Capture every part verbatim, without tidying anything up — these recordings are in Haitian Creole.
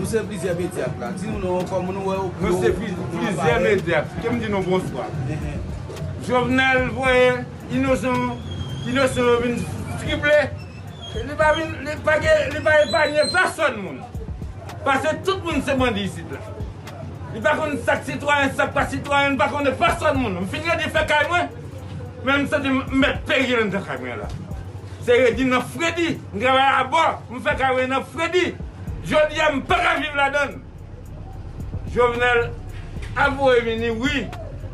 Nou se plizyè medya k la. Di nou non, kòman nou wè yo. Nou se pli- plizyè medya. Ke m di nou bonswa. Jovenel voye inosan, inosan yo vin trible. Li pa vin, li pa gen, li pa epanye pèsòn moun. Paske tout moun se bandi isit la. Li pa konn sa k sitwayen, sa k pa sitwayen, li pa konnen pèsòn moun. M fin redi fè kay mwen, men m santi m mèt peri anndan kay mwen la. Se redi nan fredi, m travay abò, m fè kay mwen nan fredi. Jodi a m pa ka viv ladann. Jovenel ap voye vini, wi.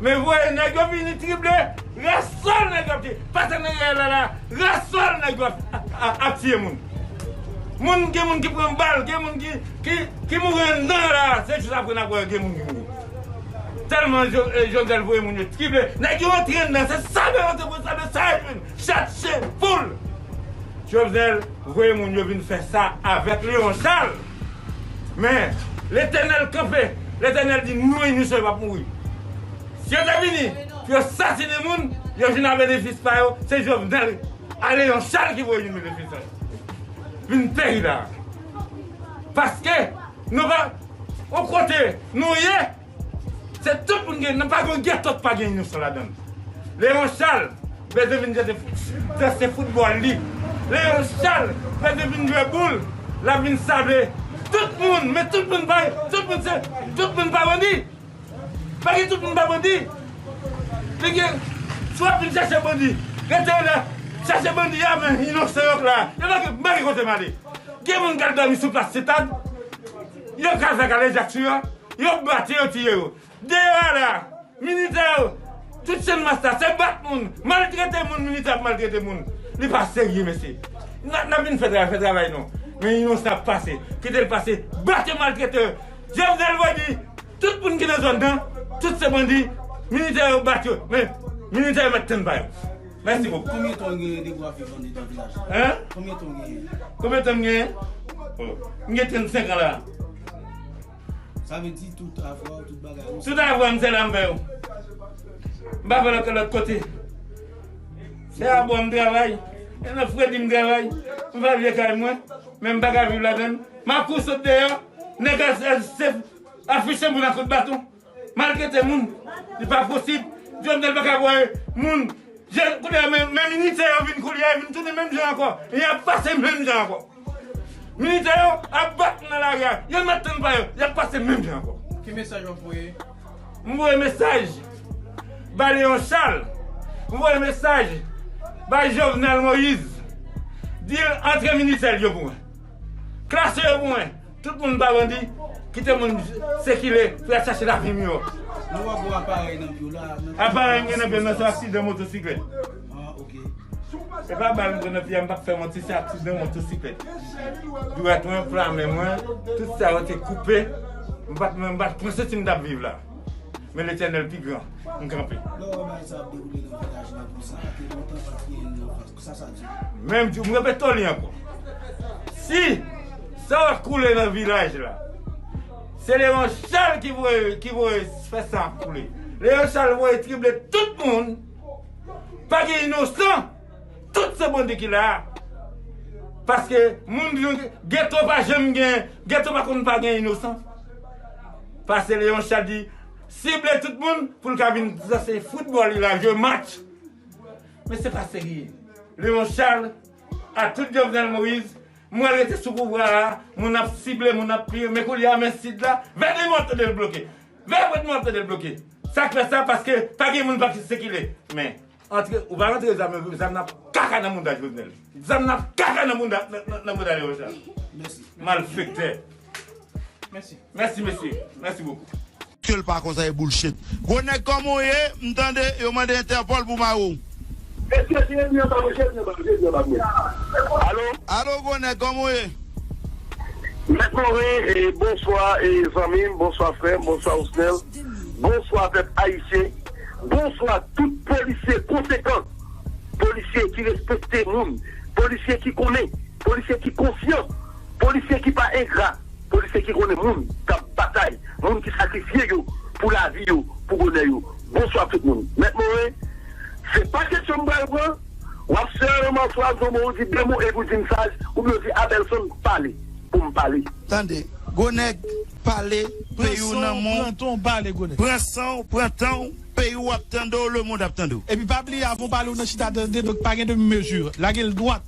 Men voye nèg yo vini trible, rasòl nèg yo ap trible. Pase nan riyèl la la, rasòl nèg yo ap, ap, ap tiye moun. Moun, gen moun ki pran bal, gen moun ki, ki, ki mouri anndan la, se jis apre n ap wè gen moun ki mouri. Tèlman Jo- eh, Jovenel voye moun yo trible, nèg yo antre anndan, se sa yo antre pou sa, men sa yo jwenn, chat, chen, poul. Jovenel voye moun yo vin fè sa avèk Leon Charles. Men, Letènèl kanpe. Letènèl di, non, inosan yo p ap mouri. Si yo te vini pou yo sasinen moun, yo vin a benefis pa yo, se Jovenel, a Leon Charles ki voye vin benefis la. Vin peri la. Paske, nou pa, yon kote nou ye, se tout moun gen, nan pa gen geto k pa gen inosan ladann. Leon Charles bezwen vin danse, danse foutbòl li. Leon Charles bezwen vin jwe boul. L ap vin sable tout moun, men tout moun pa, tout moun se, tout moun pa bandi. Pa gen tout moun pa bandi. Li gen, si w ap vin chache bandi, rete la, chache bandi a, men inosan yo k la. Yo pa gen, pa gen kote m ale. Gen moun k al dòmi sou plas Sentad. Yo kraze ak ale Jackson an. Yo bat yo, yo tiye yo. Deyò a la, militè yo, tout Channmas la, se bat moun, maltrete moun, militè ap maltrete moun. Li pa serye, mesye. N a, n ap vin fè travay, fè travay nou. Men inosan ap pase, kite l pase, bat yo, maltrete yo. Jovenel voye di, tout moun ki nan zòn nan, tout se bandi, militè yo bat yo. Men, militè yo mèt tann pa yo. Mèsi bokou. Konbyen tan w gen depi w ap viv anndan vilaj la? Hein? Konbyen tan w genyen? Konbyen tan m genyen? Oh. M gen trannsenk an la. Sa vle di tout avwa w, tout bagay ou. Tout avwa m, se la m fè yo. M pa fè lòt, lòt kote. Se abò m travay. E nan fredi m travay. M fè vye kay mwen. Men m pa ka viv ladann. M ap kouri sot deyò. Nèg a, a, se afiche moun ak kout baton. Maltrete moun. Li pa posib. Jovenel pa ka voye moun. Je, kounye a, men, men militè yo vin kounye a, vin tounen menm jan ankò. E y ap pase menm jan ankò. Militè yo ap bat nan lari a. Yo mèt tann pa yo. Y ap pase menm jan ankò. Ki mesaj w ap voye? M voye mesaj bay Leon Charles. M voye mesaj bay Jovenel Moïse. Di l antre militè l yo pou mwen. Klase yo pou mwen. Tout moun pa bandi, kite moun sikile pou y al chache lavi miyò. Nou wè gwo aparèy nan pye w la, nan... Aparèy m gen nan pye m nan se aksidan motosiklèt. Ah, ok. Se pa bal m pran nan pye a, m p ap fè manti, se aksidan motosiklèt. Dwèt mwen, flamen mwen, tout sa yo te koupe. M pa t, m pa t pran soti m t ap viv la. Men Letènèl pi gran, m kanpe. Lè w wè bagay sa ap dewoule nan vilaj la konsa, te lontan pa t gen anfas. Sa sa di? Menm di, m repete w li ankò. Si sa w ap koule nan vilaj la, se Leon Charles ki voye, ki voye fè sa ap koule. Leon Charles voye trible tout moun. Pa gen inosan. Tout se bandi ki la a. Paske moun di nou geto pa janm gen, geto pa konn pa gen inosan. Paske Leon Charles di sible tout moun pou l ka vin danse foutbòl li la, jwe match. Men se pa serye. Leon Charles, a tout Jovenel Moïse, mwen rete sou pouvwa a, moun ap sible, moun ap piye, men kounye a, men sid la, vè de mwa tande l bloke. Vè de mwa tande l bloke. Sa k fè sa, paske pa gen moun pa ki sikile. Men, antre, ou pa rantre zam yo, zam nan ap kaka nan mouda Jovenel. Zam nan ap kaka nan mouda, nan, nan, nan mouda Leon Charles. Mèsi. Malfektè. Mèsi. Mèsi, mesye. Mèsi bokou. Ke l pa konsa, e bullshit. Gwo nèg, kòman w ye? M tande yo mande Entèpòl pou mare w. Alo? Alo, gwo nèg, kòman w ye? Mèt Morin, e, bonswa, e, zanmi m, bonswa frè m, bonswa Osnel, bonswa pèp ayisyen, bonswa tout polisye konsekan, polisye ki respekte moun, polisye ki konnen, polisye ki konsyan, polisye ki pa engra. Polisye ki konnen moun k ap batay, moun ki sakrifye yo pou lavi yo, pou bonè yo. Bonswa tout moun. Mèt Moren, se pa kesyon m pral pran. W ap fè yon mòso ak Jomo, ou di de mo epi w di m saj, oubyen w di Abelson pale pou m pale. Tande, Gwo nèg, pale, peyi w nan men w. Pran san w, pale, gwo nèg. Pran san w, pran tan w, peyi w ap tande w, lemonn ap tande w. Epi pa bliye, avan w pale, w nan chita tande, donk pa gen demi mezi. Lage l dwat.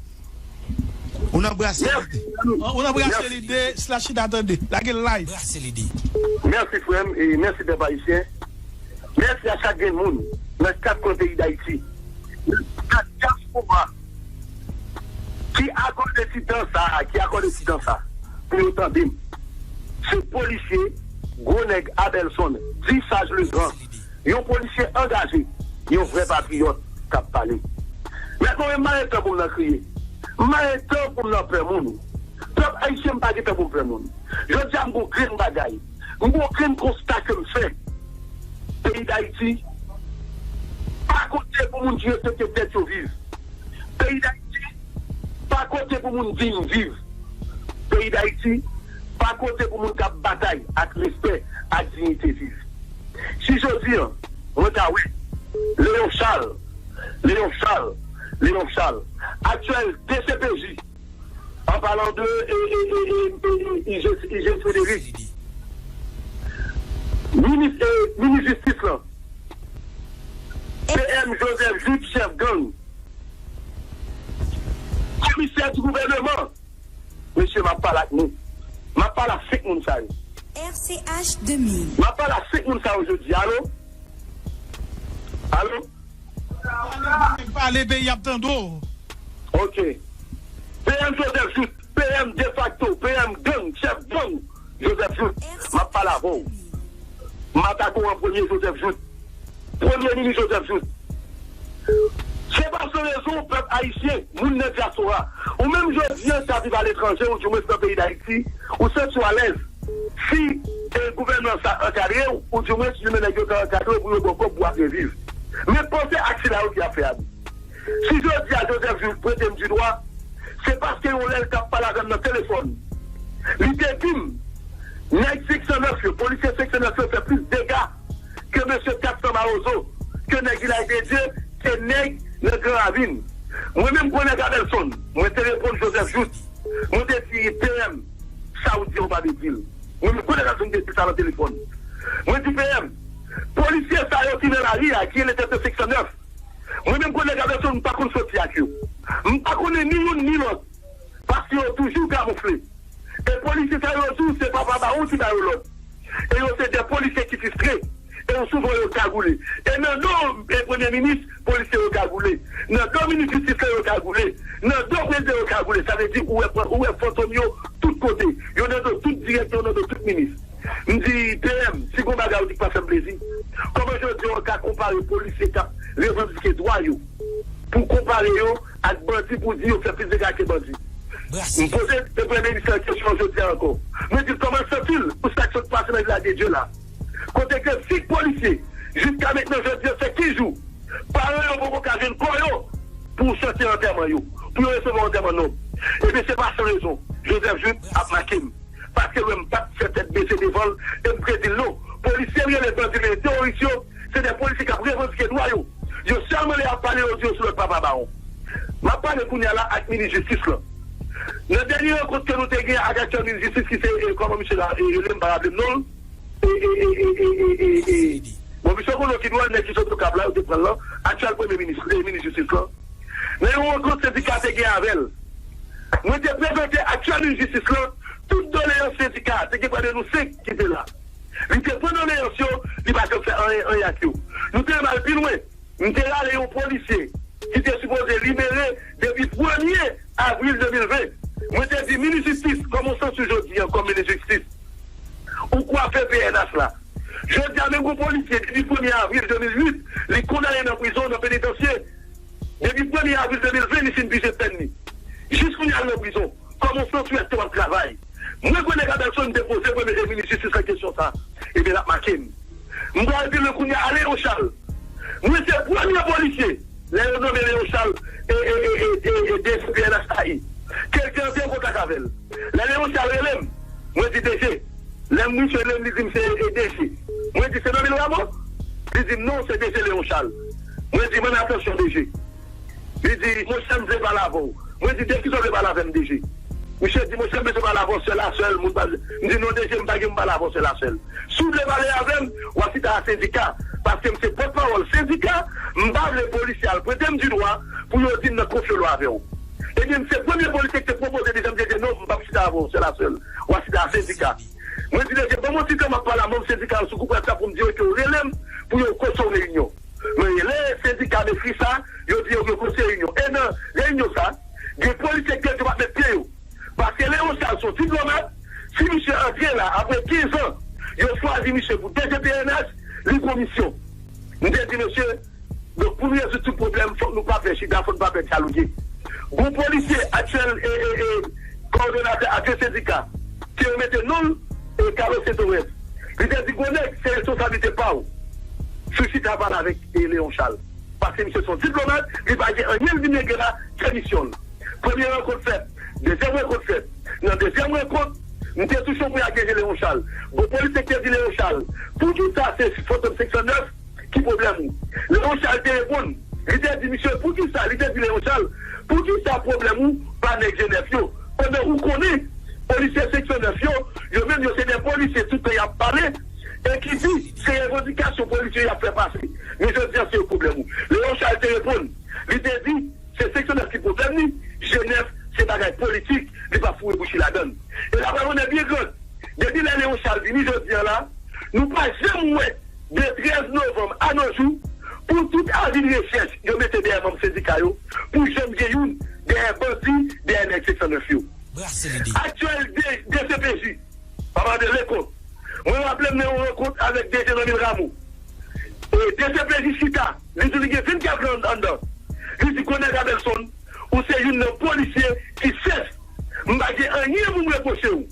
Ou nan brase lide. Ou nan brase lide, slash chita tande. Lage l live. Brase lide. Mèsi, frè m, e mèsi, pèp ayisyen. Mèsi a chak grenn moun nan kat kwen peyi Dayiti, nan kat dyaspora ki akòde ti tan sa a, ki akòde ti tan sa a pou yo tande m. Se polisye, gwo nèg Abelson, di Saj Legrand, yon polisye angaje, yon vrè patriyòt k ap pale. Mèt mwen menm, m pa gen tan pou m nan kriye. M pa gen tan pou m nan pè moun. Pèp ayisyen, m pa gen tan pou m pè moun. Jodi a, m gon grenn bagay. M gon grenn konsta ke m fè. Peyi Dayiti pa kote pou moun ki respekte tèt yo viv. Peyi Dayiti pa kote pou moun diy viv. Peyi Dayiti pa kote pou moun k ap batay ak respè, ak diyite viv. Si jodi a, mwen ta wè Léon Charles, Léon Charles, Léon Charles, aktyèl D C P J, an palan de, e, e, e, e, e, I G, I G Frédéric, minis, e, minis jistis lan, P M Joseph Jouthe, chèf gang, komisè di gouvèneman. Mesye, m ap pale ak nou. M ap pale ak senk moun sa yo. R C H deux mille. M ap pale ak senk moun sa yo jodi. Alo? Alo? Pale, peyi ap tande w. Ok. P M Joseph Jouthe, P M de facto, P M gang, chèf gang, Joseph Jouthe. M ap pale avè w. M atake w an premye, Joseph Jouthe. Premye minis Joseph Jouthe. Se pa san rezon, pèp ayisyen, moun nan dyaspora, ou menm jodi a k ap viv aletranje, ou dimwens nan peyi Dayiti, ou santi w alèz. Si, e, gouvènman sa ankadre w, ou dimwens, li menm nèg yo ka ankadre w pou yo ba w kòb pou w ap reviv. Men panse ak sila yo ki ap fè abit. Si jodi a Joseph Jouthe pwente m di dwa, se paske yon lè l t ap pale avè m nan telefòn, li te di m, nèg senk san nèf yo, polisye senk san nèf yo fè plis dega ke mesye kat san Mawozo, ke nèg Vilaj de Dye, ke nèg nan Gran Ravin. Mwen menm, gwo nèg Abelson, mwen te reponn Joseph Jouthe, mwen te di, P M, sa w di yo pa vle di l. Mwen menm, gwo nèg Abelson, te di sa nan telefòn. Mwen di, P M, polisye sa yo ki nan lari a, ki rele tèt yo senk san nèf, mwen menm, gwo nèg Abelson, m pa konn soti ak yo. M pa konnen ni youn ni lòt. Paske yo toujou kamoufle. E polisye sa yo di w se Papa Bawon ki ba yo lòd. E yo se de polisye ki fistre. E yo souvan yo kagoule. E nan do, e, premye minis, polisye yo kagoule. Nan do minis jistis la, yo kagoule. Nan do prezidan, yo kagoule. Sa vle di, ou wè, ou wè fantom yo tout kote. Yo nan do tout direktè, yo nan do tout minis. M di, P M, si gon bagay ou di k pa fè m plezi, kòman jodi a w ka konpare polisye k ap revandike dwa yo pou konpare yo ak bandi pou di yo fè plis dega ke bandi? M poze premye minis la kesyon jodi a ankò. Mwen di l kòman l santi l pou sa k sot pase nan Vilaj de Dye la. Kote ke senk polisye, jiska mentnan jodi a, fè kenz jou, paran yo poko ka jwenn kò yo pou chante antèman yo, pou yo resevwa antèman nòb. Ebyen, se pa san rezon Joseph Jouthe ap make m. Paske l wè m pa t fè tèt bese devan l, e m te di l non. Polisye l rele bandi, rele teworis yo, se de polisye k ap revandike dwa yo. Yo sèlman lè y ap pale, yo di yo sou lòd Papa Bawon. M ap pale kounye a la ak minis jistis lan. Nan dènye rankont ke nou te gen ak aktyèl minis jistis ki se, e, kòman misye la, e, rele m, m pa raple m non l. E, e, e, e, e, e, e, e. Bon, misye konnen ki dwa nèg ki sot Okap la, yo te pran l lan, aktyèl premye minis, e, minis jistis lan. Nan yon rankont sendika te gen avè l, mwen te prezante aktyèl minis jistis lan tout doleyans sendika a, te gen prè de nou senk ki te la. Li te pran doleyans yo, li pa janm fè anyen, anyen ak yo. Nou te menm al pi lwen. M te rale yon polisye ki te sipoze libere depi premye avril de mil ven. Mwen te di, minis jistis, kòman w santi w jodi a kòm minis jistis? Ou kwape P N H la. Jodi a, menm gon polisye, depi premye avril de mil uit, li kondannen nan prizon, nan penitansye. Depi premye avril de mil ven, li fin pije pèn li. Jis kounye a, l nan prizon. Kòman w santi w èske w ap travay? Mwen, gwo nèg Abelson, m te poze premye, e, minis jistis la kesyon sa a. Ebyen, l ap make m. M pral di l kounye a, Léon Charles. Mwen se premye polisye, lè yo nonmen Léon Charles, e, e, e, e, e, e, D G P N H A I, ke l te antre an kontak avè l. Lè Léon Charles rele m, mwen di, D G, lè misye rele m, li di m se, e, D G. Mwen di, se Nonmil Ramon? Li di m, non, se D G Léon Charles. Mwen di, mande atansyon, D G. Li di, monchè, m vle pale avè w. Mwen di, de kisa w vle pale avè m, D G? Misye di, "Monchè, m bezwen pale avè w sèl a sèl." Moun pa, m di, "Non, D G, m pa gen pou m pale avè w sèl a sèl. Si w vle pale avè m, w a chita a sendika. Paske m se pòtpawòl sendika, m pa vle polisye al pwente m di dwa pou yo di m nan konfyo lwa avè w." Ebyen, m se premye polisye ki te pwopoze, deja m te di, "Non, m p ap chita avè w sèl a sèl. W a chita a sendika." Mwen di, "D G, ban m yon ti tan, m ap pale a manm sendika yo sou gwoup WhatsApp pou m di yo ke yo rele m pou yo konse yon reyinyon." Mwen rele sendika Mefrisa, yo di yo gen konse reyinyon. E nan reyinyon sa, gen polisye ki te di yo p ap met pye yo. Paske Leon Charles se yon diplomat, si misye antre la, apre kenz an, yo chwazi misye pou D G P N H, li gon misyon. M te di, "Mesye, donk pou nou rezoud tout pwoblèm, fòk nou pa pè chita, fòk nou pa pè dyalouge." Gon polisye aktyèl e, e, e, kowòdonatè adjwen sendika, ke yo mete non l, e, Carlos Saint-Orens. Li te di, "Gon nèg, se responsablite pa w si w chita pale avèk, e, Leon Charles. Paske misye se yon diplomat, li pa gen anyen l vin regle la, se misyon l." Premye rankont fèt, dezyèm rankont fèt. Nan dezyèm rankont, m te touche yon pwen ak D G Leon Charles. Gon polisye ki te di Leon Charles, "Poukisa se Fantom senk san nèf ki pwoblèm ou?" Leon Charles te reponn, li te di misye, "Poukisa?" Li te di Leon Charles, "Poukisa pwoblèm ou pa nèg G nèf yo? Pandan ou konnen, polisye senk san nèf yo, yo menm yo se de polisye tout tan y ap pale, e ki di se revandikasyon polisye y ap fè pase. Men jodi a se yo pwoblèm ou." Leon Charles te reponn, li te di, "Se senk san nèf ki pwoblèm li, G nèf se bagay politik, li pa foure bouch li ladann." E la pral konnen byen gran. Depi lè Leon Charles vini jodi a la, nou pa janm wè de trèz novanm a nos jours pou tout avi de rechèch yo mete dèyè manm sendika yo, pou janm gen youn dèyè bandi, dèyè nèg senk san nèf yo. Brase lide. Aktyèl D C P J, pa mande lekòt. Mwen raple m nan yon rankont avèk D G Normil Rameau. E D C P J chita, li di li gen vennkat lan anndan. Li di, "Kolonèl Abelson, ou se youn nan polisye ki sèf. M pa gen anyen pou m repwoche w."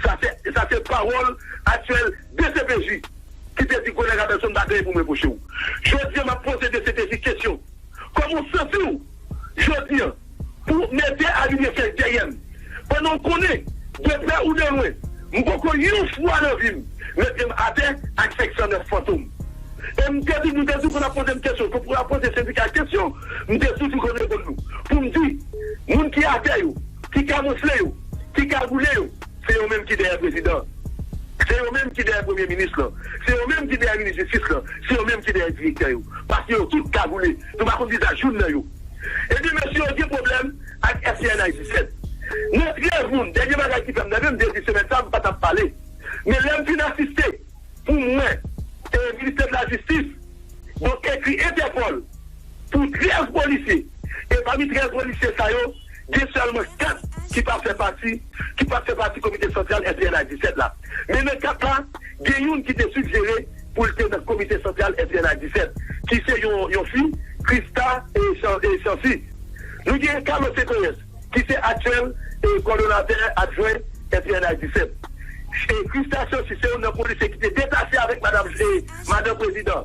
Sa se, sa se pawòl aktyèl D C P J ki te di, "Kolonèl Abelson, m pa gen anyen pou m repwoche w." Jodi a, m ap poze D C P J kesyon. Kòman w santi w jodi a pou w mete avi de rechèch dèyè m? Pandan w konnen, de prè ou de lwen, m poko yon fwa nan vi m met men m atè ak senk san nèf Fantom. E m te toujou, m te toujou konn ap poze m kesyon. Pou, pou ap poze sendika kesyon, m te toujou konn reponn nou. Pou m di, moun ki atè yo, ki kamofle yo, ki kagoule yo, se yo menm ki dèyè prezidan. Se yo menm ki dèyè premye minis lan. Se yo menm ki dèyè minis jistis lan. Se yo menm ki dèyè direktè yo. Paske yo tout kagoule. Nou pa konn vizaj youn nan yo. Ebyen, mesye yo gen pwoblèm ak F C N H disèt. Nan trèz moun, dènye bagay ki fè m nève, m te di semèn sa, m pa t ap pale. Men lè m fin asiste pou mwen, e, ministè de la jistis, donk, ekri Entèpòl pou trèz polisye. E pami trèz polisye sa yo, gen sèlman kat ki pa fè pati, ki pa fè pati komite santral F C N H disèt la. Men nan kat la, gen youn ki te sijere pou l te nan komite santral F C N H disèt, ki se yon, yon fi, Christa, e, Chan-, e, Chancy. Nou gen Carlos Sequeres, ki se aktyèl, e, kòdonatè adjwen F C N H disèt. E Christa Chancy se youn nan polisye ki te detache avèk madanm, e, madanm prezidan.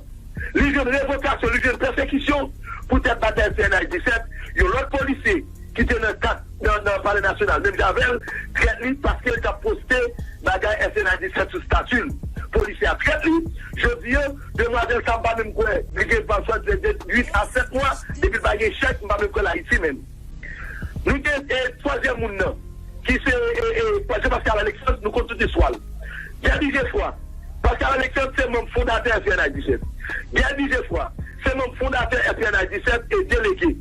Li jwenn revokasyon, li jwenn pèsekisyon poutèt batay F C N H disèt. Yon lòt polisye ki te nan kat, nan, nan Palè Nasyonal, menm jan avè l, trèt li paske l t ap poste bagay F C N H disèt sou stati l. Polisye a trèt li. Jodi a, demwazèl sa, m pa menm kwè li gen paswa de, de uit a sèt mwa, depi l pa gen chèk, m pa menm kwè l Ayiti menm. Nou gen, e, twazyèm moun nan, ki se, e, e, Jean Pascal Alexandre, nou konn tout istwa l. Guerby Geoffroy, Pascal Alexandre se manm fondatè F C N H disèt. Guerby Geoffroy se manm fondatè F C N H disèt e delege.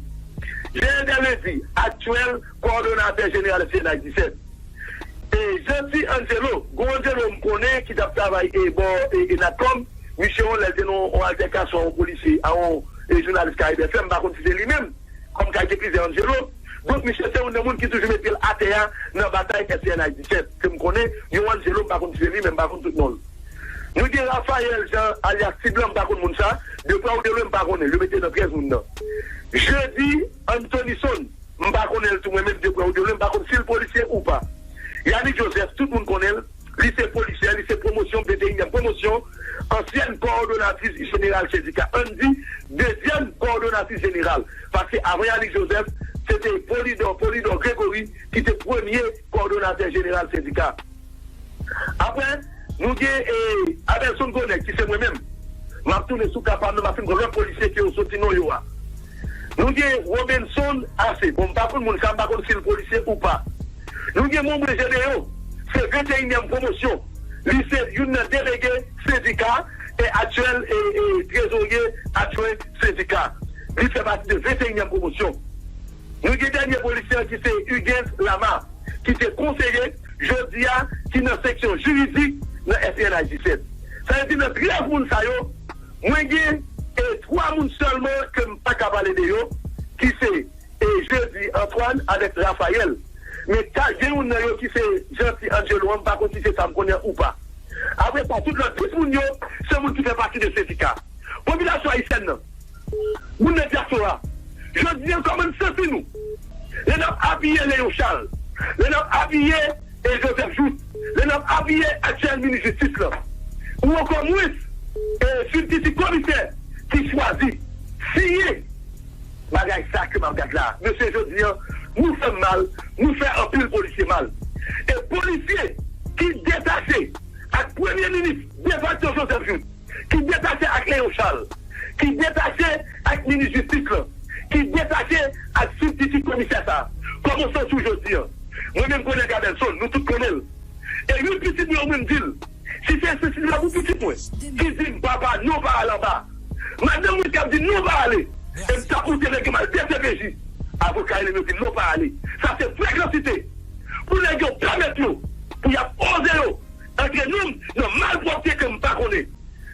Jean Edel Lévy, aktyèl kòdonatè jeneral F C N H disèt. E Jeanty Angelo, gon Angelo m konnen ki t ap travay e bò e, e Natcom, misye yon lè te nan yon altèkasyon a yon polisye, a yon, e, jounalis Caraïbes F M, m pa konn si se li menm, kòm ka gen plizyè Angelo. Donk, misye se youn nan moun ki toujou met pye l atè a nan batay F C N H disèt. Ke m konnen, yon Angelo, m pa konn si se li, men m pa konn tout non l. Nou gen Raphaël Jean, alyas Ti Blan, m pa konn moun sa. De prè ou de lwen, m pa konnen. Yo mete nan trèz moun nan. Jeudi Anthonyson, m pa konnen l tou mwen menm, de prè ou de lwen, m pa konn si l polisye ou pa. Yanick Joseph, tout moun konnen l. Li se polisye, li se pwomosyon, venteyinyèm pwomosyon, ansyèn kowòdonatris jeneral sendika, ann di, dezyèm kowòdonatris jeneral. Paske avan Yanick Joseph, se te Polidor, Polidor Gregory, ki te premye kowòdonatè jeneral sendika. Apre, nou gen, e, Abelson Gonèg, ki se mwen menm. M ap tounen sou ka pa m nan, m ap fin pran lòt polisye ke yo soti non yo a. Nou gen Robenson Ase. Bon, m pa konn moun sa, m pa konn si l polisye ou pa. Nou gen Monbre Jedeon, se venteyinyèm pwomosyon. Li se youn nan delege sendika e aktyèl e, e trezorye adjwen sendika. Li fè pati de venteyinyèm pwomosyon. Nou gen dènye polisye an ki se Huguens Lama, ki se konseye, jodi a, ki nan seksyon jiridik nan S P N H disèt. Sa vle di nan trèz moun sa yo, mwen gen e twa moun sèlman ke m pa ka pale de yo, ki se e Jeudi Antoine avèk Raphaël. Men ka gen youn nan yo ki se Jeanty Angelo an, m pa konn si se sa m konnen ou pa. Apre sa, tout lòt dis moun yo, se moun ki fè pati de sendika. Popilasyon ayisyèn nan, moun nan dyaspora, jodi a, kòman n santi nou? Lè n ap apiye Léon Charles, lè n ap apiye e Joseph Jouthe, lè n ap apiye aktyèl minis jistis lan, ou ankò mwens e sibtiti komisè ki chwazi siyen bagay sa ke m ap gad la. Mesye, jodi a, nou fè m mal, nou fè anpil polisye mal. E polisye ki detache ak premye minis defakto Joseph Jouthe, ki detache ak Léon Charles, ki detache ak minis jistis lan, ki detache ak sibtiti komisè sa a. Kòman w santi w jodi a? Mwen menm konnen Gadelson, nou tout konnen l. E youn pitit mwen, mwen m di l, si se enstiti la pou pitit mwen, ki di m, "Papa, non pa al anba." Madanm mwen k ap di, "Non pa ale." E m t ap monte nèg yo m al D C P J. Avoka yo, yo di, "Non pa ale." Sa se frekansite. Pou nèg yo pèmèt yo, pou y ap oze yo antre non m nan malpwòpte ke m pa konnen.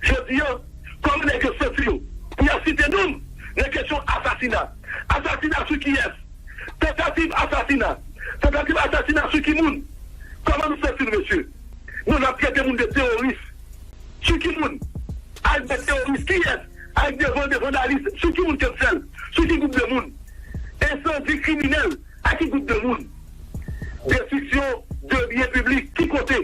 Jodi a, kòman nèg yo santi yo pou y ap site non m nan kesyon asasina? Asasina sou kiyès? Tantativ asasina. Tantativ asasina sou ki moun? Kòman nou santi nou, mesye? Nou, n ap trete moun de teworis. Sou ki moun? Ak de teworis, kiyès? Ak de van-, de vandalis. Sou ki moun ke m fè l? Sou ki gwoup de moun? Ensandi kriminèl. Ak ki gwoup de moun? Destriksyon de byen piblik. Ki kote?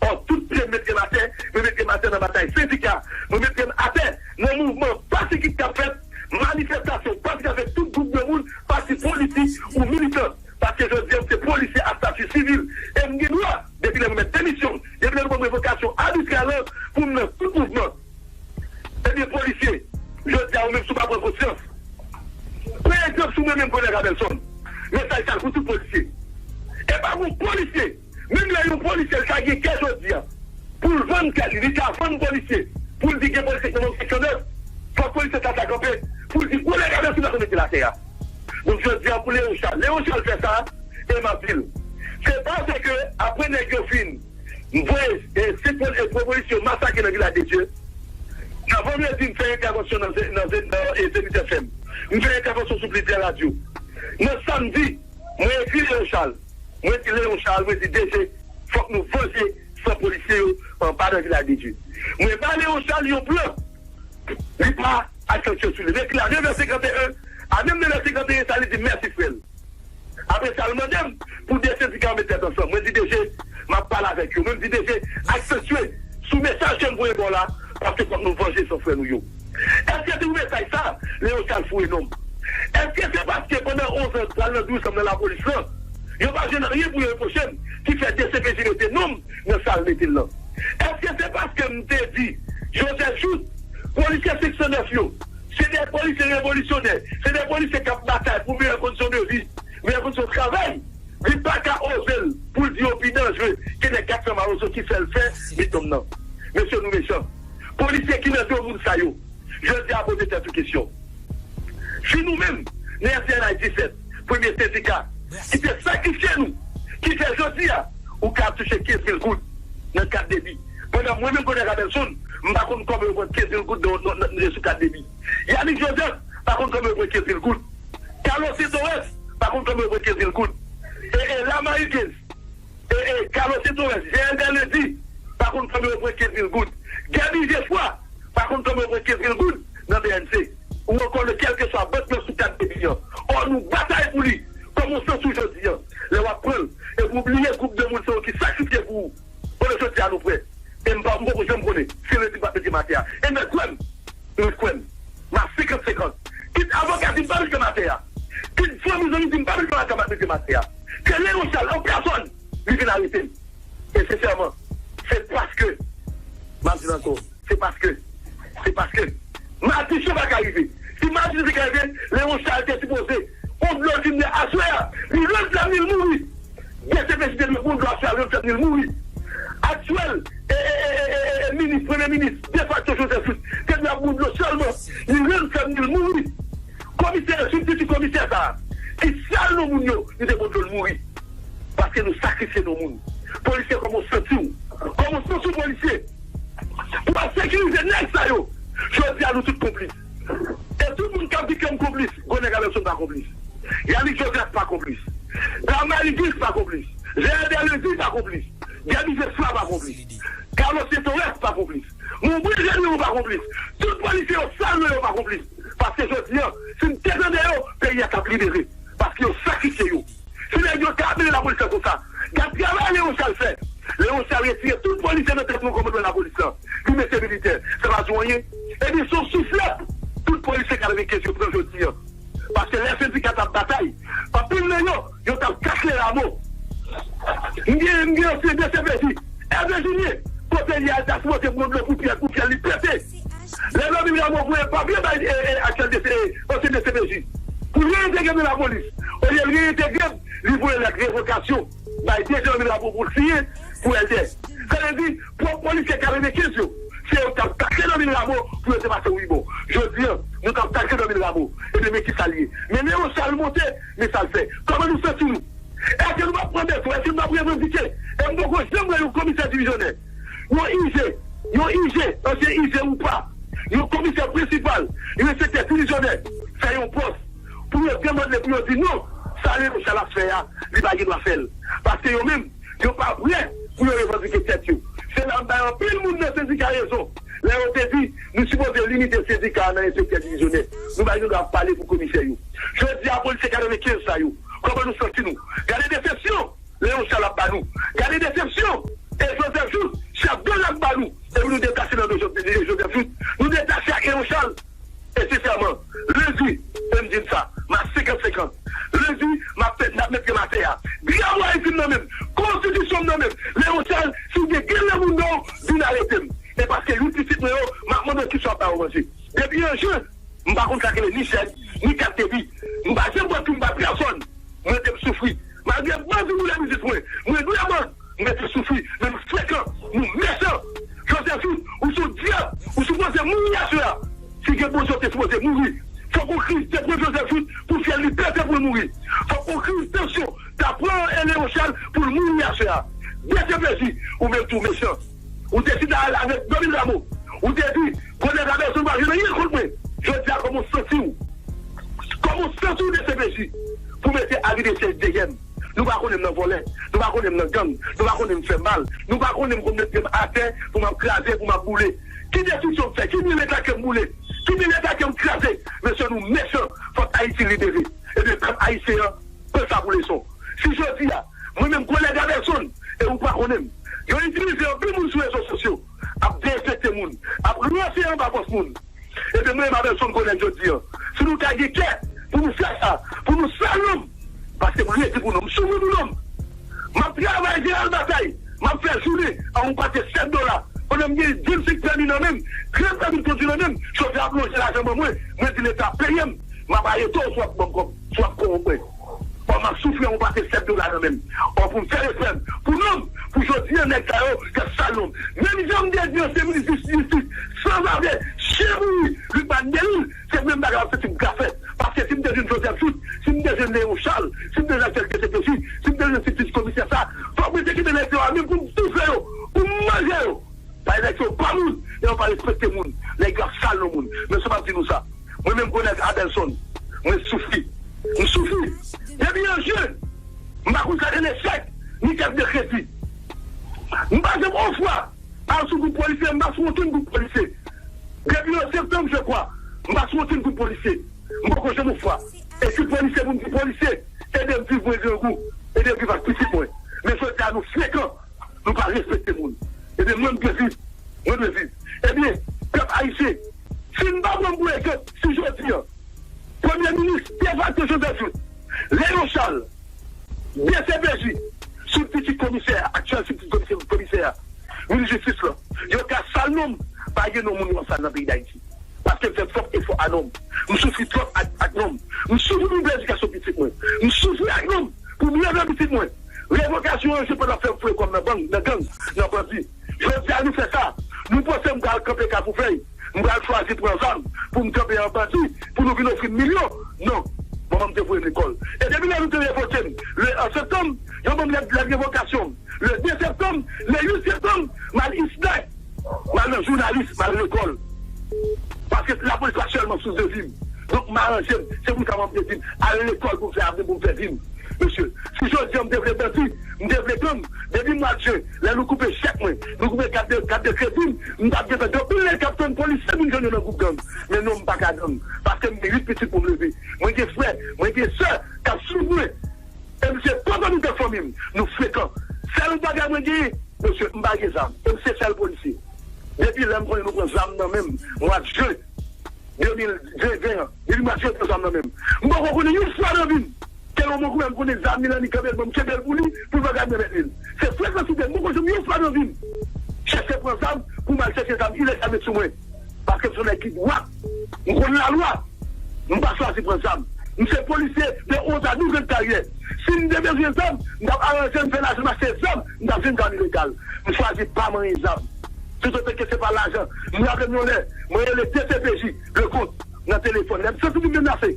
Ò, tout pye m mete m atè, mwen mete m atè nan batay sendika, mwen mete m atè nan mouvman pasifik k ap fèt, manifestasyon pasifik avèk tout gwoup de moun, pati politik ou militan. Paske jodi a, m se polisye a stati sivil. E m gen dwa, depi lè mwen mèt demisyon, depi lè nou ban m revokasyon abitrè lan, pou m nan tout mouvman. Ebyen, polisye, jodi a, ou menm si w pa pran konsyans, pran egzanp sou mwen menm, Kolonèl Rabelson. Mesaj sa pou tout polisye. E pa gon polisye, menm lè yon polisye, l ta gen kè jodi a, pou l vann kè li, li ka vann polisye, pou l di gen polisye ki nan seksyon nèf, fòk polisye sa ta kanpe, pou l di, Kolonèl Rabelson, pa mete l atè a. Donk, jodi a, pou Leon Charles, Leon Charles fè sa, e m ap di l. Se paske, apre nèg yo fin M voye, e, senk pwol-, e, pwopolis yo masakre nan Vilaj de Dye. Nan vandredi, m fè entèvansyon nan ze-, nan ze-, nan, e, Zenith F M. M fè entèvansyon sou plizyè radyo. Nan samdi, mwen ekri Leon Charles. Mwen di Leon Charles, mwen di, D G, fòk nou vanje san polisye yo anba nan Vilaj de Dye. Mwen ba Leon Charles yon plan. Li pa aksantye sou li. M ekri a nèf è senkanteyen, a menm nèf è senkanteyen sa, li di, "Mèsi, frè m." Apre sa, l mande m pou de sendika yo met tèt ansanm. Mwen di D G, m ap pale avèk yo. Mwen di D G, aksantye sou mesaj ke m voye ba w la, paske fòk nou vanje san frè nou yo. Èske se pou mesaj sa, Leon Charles foure non m? Èske se paske pandan onz an, pral nan douz an nan lapolis lan, yo pa jwenn anyen pou yo repwoche m, ki fè D C P J mete non m nan sa l mete l lan? Èske se paske m te di, Joseph Jouthe, polisye seksyon nèf yo, se de polisye revolisyonè, se de polisye k ap batay pou meyè kondisyon de vi, meyè kondisyon travay, li pa ka oze l pou l di yo pi danjre ke nèg kat san Mawozo ki fè l fè mitom nan. Mesye, nou mechan. Polisye ki nan do moun sa yo, jodi a poze tèt ou kesyon. Si nou menm, nan S P N H disèt, premye sendika, ki te sakrifye nou, ki fè jodi a, ou ka ap touche kenz mil goud nan kat debi. Pandan mwen menm, Kolonèl Rabelson, m pa konn kòman yo pran kenz mil goud nan, nan, nan, sou kat debi. Yanick Joseph pa konn kòman yo pran kenz mil goud. Carlos Torres pa konn kòman yo pran kenz mil goud. E, e, Lamar Huguens, e, e, Carlos Torres, J L Bernardi pa konn kòman yo pran kenz mil goud. Guerby Geoffroy pa konn kòman yo pran kenz mil goud nan B N C. Ou ankò nan kèlkeswa bank nan sou kat debi an. Ò, nou batay pou li. Kòman w santi w jodi an? Lè w ap pran l, epi w bliye gwoup de moun sa yo ki sakrifye pou ou. Kote jodi a nou prè? E m pa, m poko janm konnen si Redi p ap mete m atè a. E mwen kwè m, mwen kwè m. M a senkant senkant. Kit avoka di m pa mete m atè a, kit fanmi zanmi di m pa mete m atè a, m ap mete m atè a. Ke Leon Charles an pèsòn, li vin arete m. E sensèman, se paske, m ap di l ankò, se paske, se paske Matichon pa ka rive. Si Matichon te ka rive, Leon Charles te sipoze, on dlo vin aswè a, li rann flanm li, l mouri. D C P J te dwe pran dlo a sou Ariel Fèmnil mouri. Aktyèl e, e, e, e, e, e minis, premye minis defakto Joseph Jouthe te dwe ap pran dlo sèlman. Li rann Fèmnil mouri. Komisè, sibtiti komisè sa a, ki sal non moun yo, nou te pran dlo l mouri. Paske nou sakrifye non moun. Polisye, kòman w santi w? Kòman w santi w, polisye? Pou w ap sekirize nèg sa yo. Jodi a, nou tout konplis. E tout moun k ap di ke m konplis, Gonèg Abelson pa konplis. Yanick Joseph pa konplis. Dama Idris pa konplis. Gerard Lévy pa konplis. Gaby Jesla pa konplis. Carlos Torres pa konplis. Montbrun Général pa konplis. Tout polisye yo, sal non yo pa konplis. Paske jodi a, si n te tande yo, peyi a t ap libere. Paske yo sakrifye yo. Si nèg yo te ap mennen lapolis la konsa, gad travay Léon Charles fè. Léon Charles retire tout polisye nan tèt nou kòmandman lapolis la. Li mete militè. Sa pa di w anyen. Ebyen, se yon souflèt. Tout polisye katrevenkenz yo pran jodi a. Paske lè sendika t ap batay, anpil nan yo, yo t ap kase ramo. M gen, m gen ansyen D C P J, Hervé Julier, kote li al ta sipoze pran dlo pou fyèl, pou fyèl li pete. Lè Domil Rameau voye papye bay, e, e, aktyèl D C, e, ansyen D C P J, pou l reyentegre nan lapolis. Olye l reyentegre, li voye lèt revokasyon bay D J Domil Rameau pou l siyen pou L D. Sa vle di, pwòp polisye katrevenkenz yo, se yo k t ap tache Domil Rameau pou yo te pase wi bon. Jodi a, nou t ap tache Domil Rameau. Ebyen, men ki sa l ye. Men Léon Charles monte, men sa l fè. Kòman nou santi nou? Èske nou p ap pran bezwen? Èske nou p ap revandike? E m poko janm wè yon komisè divizyonè, yon I G, yon I G, ansyen I G ou pa, yon komisè prensipal, yon enspektè divizyonè fè yon pòs pou yo demande, pou yo di non, sa Léon Charles ap fè a, li pa gen dwa fè l. Paske yo menm, yo pa prè pou yo revandike tèt yo. Se la m bay anpil moun nan sendika rezon. Lè yo te di, nou sipoze limite sendika a nan enspektè divizyonè. Nou pa gen dwa ap pale pou komisè yo. Jodi a, polisye katrevenkenz sa yo, kòman nou santi nou? Gade desepsyon Léon Charles ap ba nou. Gade desepsyon e Joseph Jouthe, chèf gang ap ba nou. Epi nou detache nan men Joseph Jouthe. Nou detache ak Léon Charles. E sensèman, lendi, e m di n sa, m a senkant senkant. Lendi, m ap fè, n ap met pye m atè a. Drapo Ayiti m nan men m. Konstitisyon m nan men m. Léon Charles, si w gen grenn nan bouda w, vin arete m. E paske youn pitit mwen yo, m ap mande w kisa w ap ba yo manje. Depi an jen, m pa konn sa k rele ni chèk, ni kat debi. M pa janm pran kou m ba pèsòn. Mwen menm m soufri. Malgre bandi boule biznis mwen, mwen vrèman, m rete soufri, men nou frekan, nou mechan. Joseph Jouthe, ou se yon dyab, ou sipoze mouri aswè a. Si gen Bondye, ou te sipoze mouri. Fòk yon kriz te pran Joseph Jouthe pou fyèl li pete pou l mouri. Fòk yon kriz tansyon ta pran Léon Charles pou l mouri aswè a. D C P J, ou menm tou mechan. Ou deside al avèk Domil Rameau. Ou te di, Gonèg Abelson pa jwenn anyen kont mwen. Jodi a, kòman w santi w? Kòman w santi w, D C P J, pou mete avi de syèj dèyè m? Nou pa konnen m nan vòlè. Nou pa konnen m nan gang. Nou pa konnen m fè mal. Nou pa konnen m konn met pye m atè pou m ap kraze, pou m ap boule. Ki destriksyon m fè? Ki mileta ke m boule? Ki mileta ke m kraze? Mesye, nou mechan. Fòk Ayiti libere. Ebyen, pèp ayisyen an, pran sa pou leson. Si jodi a, mwen menm, Gonèg Abelson, e ou pa konnen m, yo itilize anpil moun sou rezo sosyo, ap derespekte moun, ap ranse anba pòs moun. Ebyen, mwen menm, Abelson Gonèg, jodi a, si nou ta gen kè pou nou fè sa, pou nou sal non m, paske m redi pou non m, m soufri pou non m. M ap travay, Jeneral Batay, m ap fè jounen a yon pate sèt dola. Pandan m gen vennsenk pèmi nan men m, trant pèmi kondwi nan men m, chofè ap lonje lajan ban mwen, mwen di Leta peye m, m ap arete w si w ap ban m kòb, si w ap kòwonp mwen. Ò, m ap soufri, yon pate sèt dola nan men m. Ò, pou m fè respè m, pou non m, pou jodi a nèg sa yo, y ap sal non m. Menm jan m te di ansyen minis jistis, sanzave, chen mouri, Lucmane Delille, se menm bagay w ap santi m ka fè. Paske si m te jwenn Joseph Jouthe, si m te jwenn Léon Charles, si m te jwenn aktyèl D C P J, si m te jwenn sibtiti komisè sa, fòk mwen te kite nèg yo a menm pou m toufe yo, pou m manje yo. Paske nèg yo pa moun, e yo pa respekte moun. Nèg yo ap sal non moun. Men se m ap di nou sa. Mwen menm, Gonèg Abelson, mwen soufri. M soufri. Depi an jen, m pa konn sa k rele chèk, ni kat de kredi. M pa janm yon fwa al sou gwoup polisye, m pa sou okenn gwoup polisye. Depi an septanm, je crois, m pa sou okenn gwoup polisye. M poko janm yon fwa ekri polisye pou m di polisye, ede m viv mwen grangou, ede m viv ak pitit mwen. Men jodi a nou frekan, nou pa respekte moun. Ebyen, mwen, m dwe viv. Mwen dwe viv. Ebyen, pèp ayisyen, si n pa pran m pou egzanp, si jodi a, premye minis defakto Joseph Jouthe, Léon Charles, D C P J, sibtiti komisè, aktyèl sibtiti komisè, komisè a, minis jistis la, yo ka sal non m, pa gen non moun yo ap sal nan peyi Dayiti. Paske m fè twòp efò a non m. M soufri twòp ak, ak non m. M soufri pou m pèdi edikasyon pitit mwen. M soufri ak non m pou m leve pitit mwen. Revoka manje pandan fè m foure kò m nan bang, nan gang, nan bandi. Jodi a nou fè sa. Nou panse m pral kanpe Kafoufèy, m pral chwazi pran zam pou m kanpe an bandi, pou nou vin ofri m milyon. Non. Manman m te voye m lekòl. E depi lè nou te revoke m, le un septanm, yo ban m lèt, lèt revokasyon m. Le de septanm, le uit septanm, m al ISNEC. M al nan jounalis, m al lekòl. Paske lapolis pa sèlman sous de vi m. Donk, m aranje m. Se pou sa manman m te di m, al lekòl pou m fè avni, pou m fè vi m. Mesye, si jodi a m te vle bandi, m te vle gang, depi mwa jen, lè nou koupe chèk mwen, nou koupe kat de, kat de kredi m, m t ap gentan gen anpil nèg k ap tann polisye vin jwenn yo nan gwoup gang. Men non, m pa ka gang. Paske m gen uit pitit pou m leve. Mwen gen frè, mwen gen sè k ap swiv mwen. E m se pwopriyetè fanmi m. Nou frekan. Sèl bagay mwen genyen, mesye, m pa gen zam. E m se sèl polisye. Depi lè m konnen nou pran zam nan men m, mwa jen de mil ven an, depi mwa jen pran zam nan men m. M poko konnen yon fwa nan vi m ke yon moun konnen m konnen zam li nan li kanpe l ban m kenbe l pou li, pou l pa gade nan mèt li l. Se frekansite m, m poko janm yon fwa nan vi m chèche pran zam pou m al chèche zam ilegal met sou mwen. Paske m se yon nèg ki dwat. M konn lalwa. M pa chwazi pran zam. M se polisye de haut à nouvel karyè. Si m te bezwen zam, m t ap aranje m fè lajan m achte zam, m t ap jwenn zam ilegal. M chwazi pa manyen zam. Toutotan ke se pa lajan. M raple m yon lè, mwen rele D C P J, Leconte, nan telefòn. Lè m santi m menase.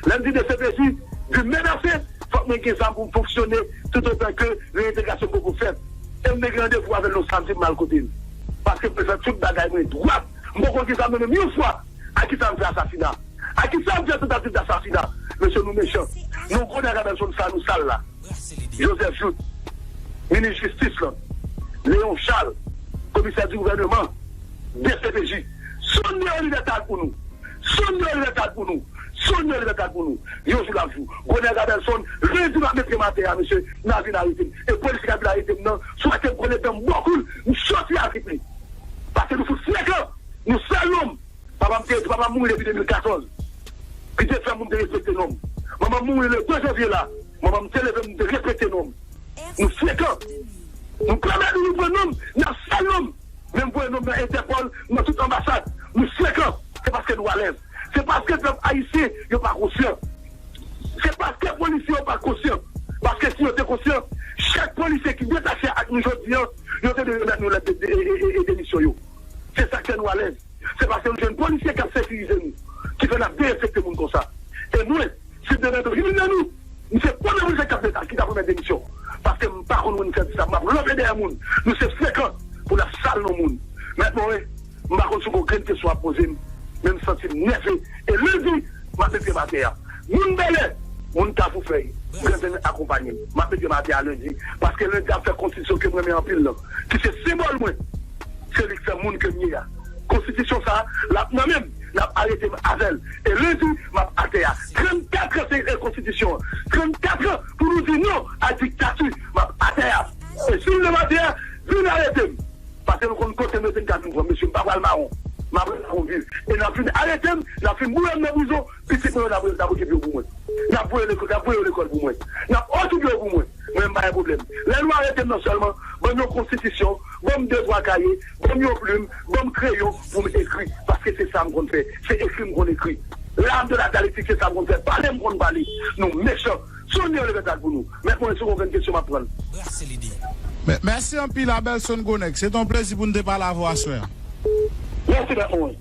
Lè m di D C P J, di menase, fòk mwen gen zam pou m fonksyone toutotan ke reyentegrasyon poko fèt. E m te gen randevou avè l yon samdi, m al kote l. Paske m bezwen tout bagay mwen dwat. M poko gen zam nan men m yon fwa. A kisa m fè asasina? A kisa m fè tantativ dasasina? Mesye, nou mechan. Nou konnen Radamson sa nou sal la. Joseph Jouthe, minis jistis lan, Léon Charles, komisè di gouvènman, D C P J, sonde yon libète pou nou. Sonde yon libète pou nou. Sonde yon libète pou nou. Yon jou l ap jou. Gonèg Adelson, lendi m ap met pye m atè a, mesye, n a vin arete m. E polis ki ap vin arete m nan, sou atè m konnen dan m bò kou l, m soti avèk li. Paske nou fout frekan. Nou sèl nonm. Papa m te, papa m mouri depi de mil katòz. Li te fè moun te respekte nonm. Manman m mouri le de janvye la. Manman m te leve m te respekte nonm. Nou frekan. Nou pèmèt nou, nou pran nonm, n ap sal nonm. Menm voye nonm nan Entèpòl, nan tout anbasad. Nou frekan. Se paske nou alèz. Se paske pèp ayisyen yo pa konsyan. Se paske polisye yo pa konsyan. Paske si yo te konsyan, chak polisye ki detache ak nou jodi an, yo te dwe remèt nou lèt de, de, e, e, e, e demisyon yo. Se sa k fè nou alèz. Se paske nou jwenn polisye k ap sekirize nou, ki fè n ap derespekte moun konsa. E mwen, si demen gen youn nan nou, m se premye polisye k ap deta, ki t ap remèt demisyon. Paske m pa konn moun fè di sa, m ap ranpe dèyè moun. Nou se frekan pou n ap sal non moun. Mèt mwen, m pa konn si w gon grenn kesyon w ap poze m, men m santi m nève. E lendi, m ap met pye m atè a. Moun Bèlè, moun Kafoufèy, Granzèn akonpanye m. M ap met pye m atè a lendi, paske lendi ap fè konstitisyon ke m renmen anpil lan, ki se senbòl mwen. Se li k fè moun ke m ye a. Konstitisyon sa a, l ap nan men m, n ap arete m avè l. E lendi, m ap atè a. Trannkat an se e konstitisyon an. Trannkat an pou nou di non a diktati, m ap atè a. E si m leve atè a, vin arete m. Paske nou konn kote m rete, m ka vin pran. Mesye, m pa pral mawon. M ap rete la pou m viv. E n ap vin arete m, n ap vin boure m nan prizon, pitit mwen yo, n ap, n ap okipe yo pou mwen. N ap voye lekòl, n ap voye yo lekòl pou mwen. N ap okipe yo pou mwen. Mwen, m pa gen pwoblèm. Lè nou arete m nan sèlman, ban m yon konstitisyon, ban m de twa kaye, ban m yon plim, ban m kreyon pou m ekri. Paske se sa m konn fè. Se ekri m konn ekri. L'art de la dialectique, se sa m konn fè. Pale m konn pale. Nou mechan. Sonde yon levèt pou nou. Mèt mwen, si w gen kesyon, m ap pran l. Brase lide. Mè-, mèsi anpil, Abelson Gonèg. Se te yon plezi pou n te pale avè w aswè a. Mèsi, mèt mwen.